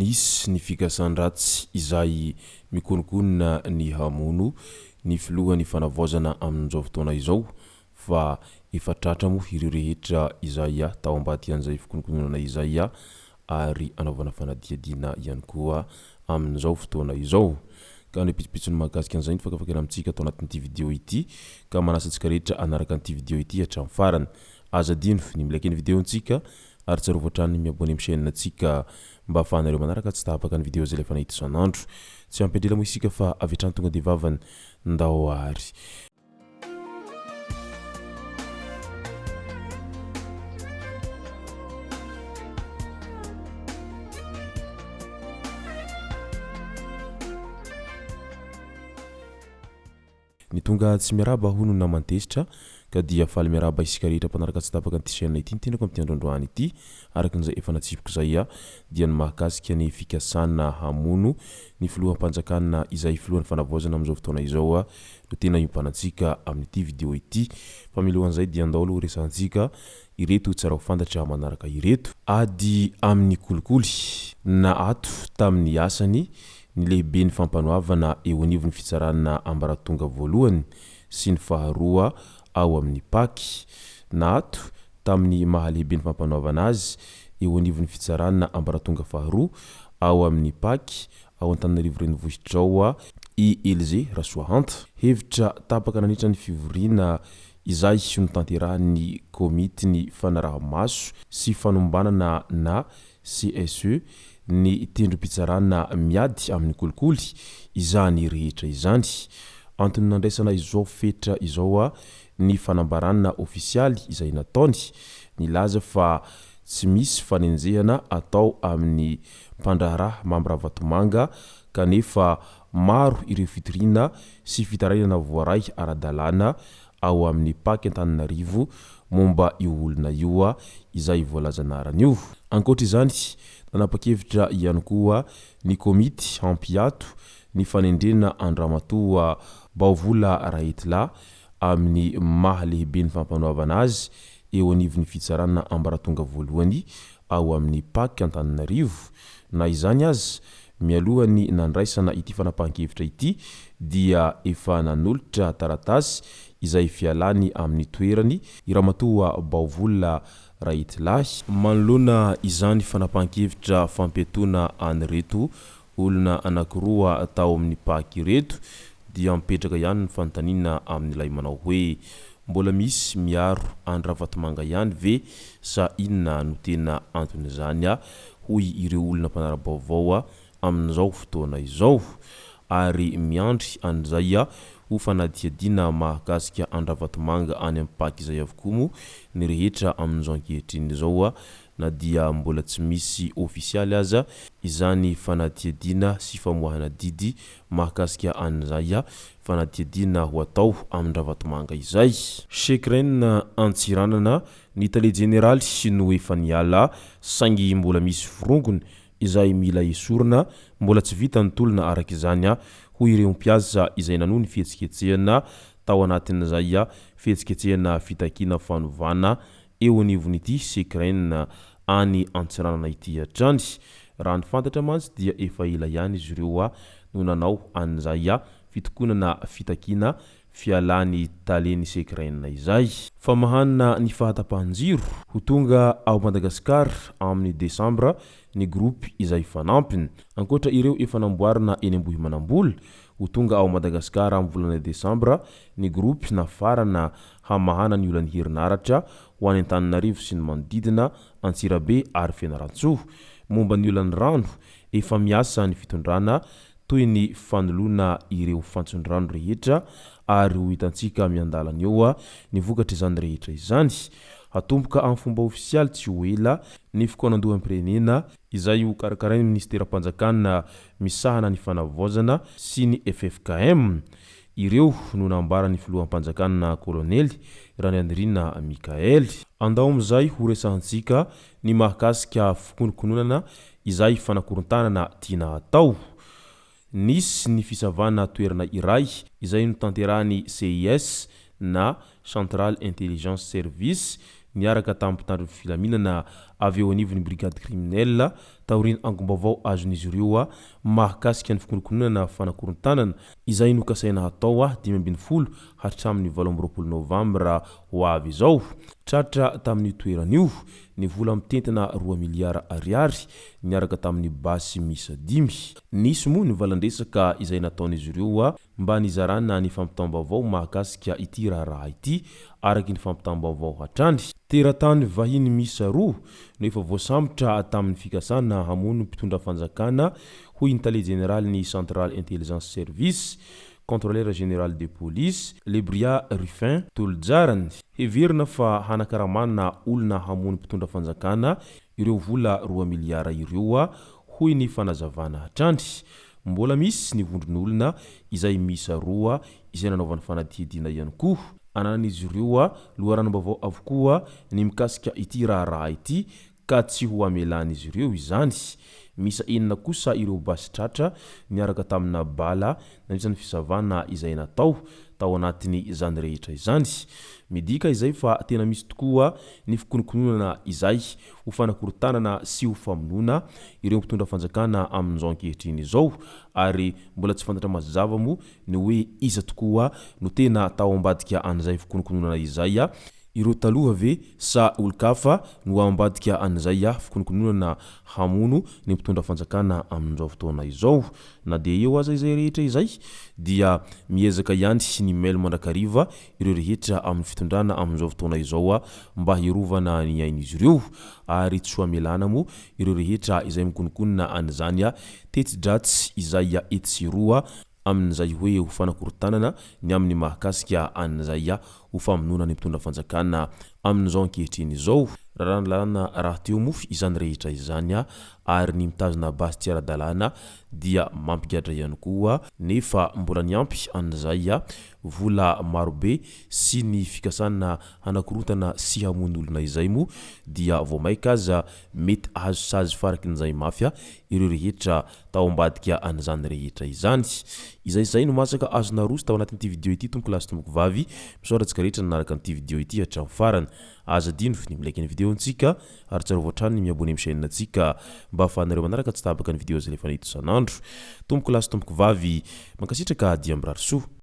Misy ny fikasan-dratsy izay mikononkonona ny hamono ny filohan'ny fanavaozana amin'izao fotoana izao fa efa tratra moa ireo rehetra izay tao ambadikan'izay fikononkononana izay ary anaovana fanadihadiana ihany koa amin'izao fotoana izao. Ka ny pitsopitsony mahakasika an'izay no fakafakaina amintsika ato anatin'ity video ity ka manasa antsika rehetra hanaraka an'ity video ity hatramin'ny farany. Aza adino ny mi-like ny video-ntsika ary tsarovy hatrany ny mi-abonner amin'ny chaîne-ntsika mba ahafahanareo manaraka tsy tapaka ny video izay alefanay eto isan'andro. Tsy ampy andrila moa isika fa avy hatrany tonga dia vavany. Ndao ary. Ny tonga tsy miarahaba hono naman-tezitra ka dia faly miarahaba isika rehetra mpanaraka tsy tapaka an'ity chaîne ity ny tenako amin'ity andro androany ity. Araka an'izay efa natsipiko izay dia ny mahakasika ny fikasana hamono ny filoham-panjakana izay filohan'ny fanavaozana amin'izao fotoana izao no tena iompanantsika amin'ity video ity. Fa mialohan'izay dia andao aloha horesahantsika ireto tsara ho fantatra manaraka ireto. Ady amin'ny kolikoly Naato tamin'ny asany ny lehiben'ny fampanoavana eo anivon'ny fitsarana ambaratonga voalohany sy ny faharoa ao amin'ny Pac. Naato tamin'ny maha lehiben'ny fampanoavana azy eo anivon'ny fitsarana ambaratonga faharoa ao amin'ny Pac ao Antananarivo Renivohitra ao i Elysée Rasoahanta. Hevitra tapaka nandritra ny fivoriana izay notanterahin'ny komitin'ny fanaraha-maso sy fanombanana na CSE, ny tendrom-pitsarana miady amin'ny kolikoly izany rehetra izany. Antony nandraisana izao fetra izao ny fanambarana ofisialy izay nataony nilaza fa tsy misy fanenjehana atao amin'ny mpandraharaha Mamy Ravatomanga kanefa maro ireo fitoriana sy fitarainana voaray ara-dalàna ao amin'ny Pac Antananarivo momba io olona io izay voalaza anarana io. Ankoatra izany, nanapa-kevitra ihany koa ny komity hampiato ny fanendrena an-dRamatoa Baovola Rahetilahy amin'ny maha lehiben'ny fampanoavana azy eo anivon'ny fitsarana ambaratonga voalohany ao amin'ny Pac Antananarivo. Na izany aza, Mialohan'ny nandraisana ity fanapahan-kevitra ity dia efa nanolotra taratasy izay fialany amin'ny toerany i Ramatoa Baovola Rahitilahy. Manoloana izany fanapahan-kevitra fampiatoana an'ireto olona anankiroa tao amin'ny Pac ireto dia mipetraka ihany ny fanontaniana amin'ilay manao hoe mbola misy miaro an-dRavatomanga ihany ve sa inona no tena anton'izany hoy ireo olona mpanara-baovao amin'izao fotoana izao, ary miandry an'izay ho fanadihadiana mahakasika an-dRavatomanga any amin'ny Pac izay avokoa moa ny rehetra amin'izao ankehitriny izao na dia mbola tsy misy ofisialy aza izany fanadihadiana sy famoahana didy mahakasika an'izay fanadihadiana ho atao amin-dRavatomanga izay. Secren Antsiranana Ny tale jeneraly no efa niala saingy mbola misy forongony izay mila esorina, mbola tsy vita ny tolona araka izany hoy ireo mpiasa izay nanohy ny fihetsiketsehana tao anatin'izay fihetsiketsehana fitakiana fanovana eo anivon'ity Secren any Antsiranana ity hatrany. Raha ny fantatra mantsy dia efa ela ihany izy ireo no nanao an'izay fitokonana fitakiana fialan'ny talen'ny Secren izay. Famahana ny fahatapahan-jiro, ho tonga ao Madagasikara amin'ny desambra ny groupe izay fanampiny. Ankoatra ireo efa namboarina eny Ambohimanambola, ho tonga ao Madagasikara amin'ny volana desambra ny groupe nafarana hamahana ny olan'ny herinaratra ho any Antananarivo sy ny manodidina, Antsirabe ary Fianarantsoa. Momba ny olan'ny rano, efa miasa ny fitondrana toy ny fanoloana ireo fantson-drano rehetra ary ho hitantsika miandalana eo ny vokatr'izany rehetra izany. Hatomboka amin'ny fomba ofisialy tsy ho ela ny fikaonandoham-pirenena izay ho karakarain'ny minisiteram-panjakana misahana ny fanavaozana sy ny ffkm. Ireo no nambaran'ny filoham-panjakana Kolonely Randrianirina Michaël. Andao amin'izay ho resahantsika ny mahakasika fikonokononana izay fanakorontanana tiana hatao. Nisy ny fisavana toerana iray izay notanterahan'ny CIS na Central Intelligence Service niaraka tamin'ny mpitandro ny filaminana avy eo anivon'ny brigade criminelle taorian'ny angom-baovao azon'izy ireo mahakasika ny fikonokononana fanakorontanana izay nokasaina hatao 15 hatramin'ny 28 novambra ho avy izao. Tratra tamin'io toerana io ny vola mitentina roa miliara ariary niaraka tamin'ny basy miisa dimy. Nisy moa ny valan-dresaka izay nataon'izy ireo mba nizarana ny fampitam-baovao mahakasika ity raharaha ity, araka ny fampitam-baovao hatrany. Teratany vahiny miisa roa no efa voasambotra tamin'ny fikasana hamono mpitondra fanjakana, hoy ny tale jeneralin'ny Central Intelligence Service, Contrôleur général de police, Lebria Ruffin Tolojarany. Heverina fa hanakaramana olona hamono mpitondra fanjakana ireo vola roa miliara ireo, hoy ny fanazavana hatrany. Mbola misy ny vondron'olona izay miisa roa izay nanaovany fanadihadiana ihany koa. Ananan'izy ireo loharanom-baovao avokoa ny mikasika ity raharaha ity ka tsy ho amelan'izy ireo izany. Miisa enina kosa ireo basy tratra niaraka tamina bala nandritra ny fisavana izay natao tao anatin'izany rehetra izany. Midika izay fa tena misy tokoa ny fikonokononana izay ho fanakorontanana sy ho famonoana ireo mpitondra fanjakana amin'izao ankehitriny izao ary mbola tsy fantatra mazava moa ny hoe iza tokoa no tena tao ambadika an'izay fikonokononana izay, ireo taloha ve sa olon-kafa no ao ambadika an'izay fikonokononana hamono ny mpitondra fanjakana amin'izao fotoana izao. Na dia eo aza izay rehetra izay dia miezaka ihany ny mailo mandrakariva ireo rehetra amin'ny fitondrana amin'izao fotoana izao mba hiarovana ny ain'izy ireo ary tsy ho amelana moa ireo rehetra izay mikononkonona an'izany teti-dratsy izay etsy sy eroa amin'izay hoe ho fanakorontanana ny amin'ny mahakasika an'izay ho famonoana ny mpitondra fanjakana amin'izao ankehitriny izao. Raràn'ny lalàna rahateo moa izany rehetra izany ary ny mitazona basy tsy ara-dalàna dia mampigadra ihany koa nefa mbola niampy an'izay vola marobe sy ny fikasana hanakorontana sy hamono olona izay moa dia vao maika aza mety ahazo sazy farakin'izay mafy ireo rehetra tao ambadika an'izany rehetra izany. Izay izay no masaka azo naroso tao anatin'ity video ity tompoko lahy sy tompoko vavy. Misaotra antsika rehetra nanaraka an'ity video ity hatramin'ny farany. Aza adino ny mi-like ny video ntsika ary tsarovy hatrany ny mi-abonner amin'ny chaîne ntsika mba ahafahanareo manaraka tsy tapaka ny video izay alefanay eto isan'andro. Tompoko lahy sy tompoko vavy, mankasitraka dia mirary soa.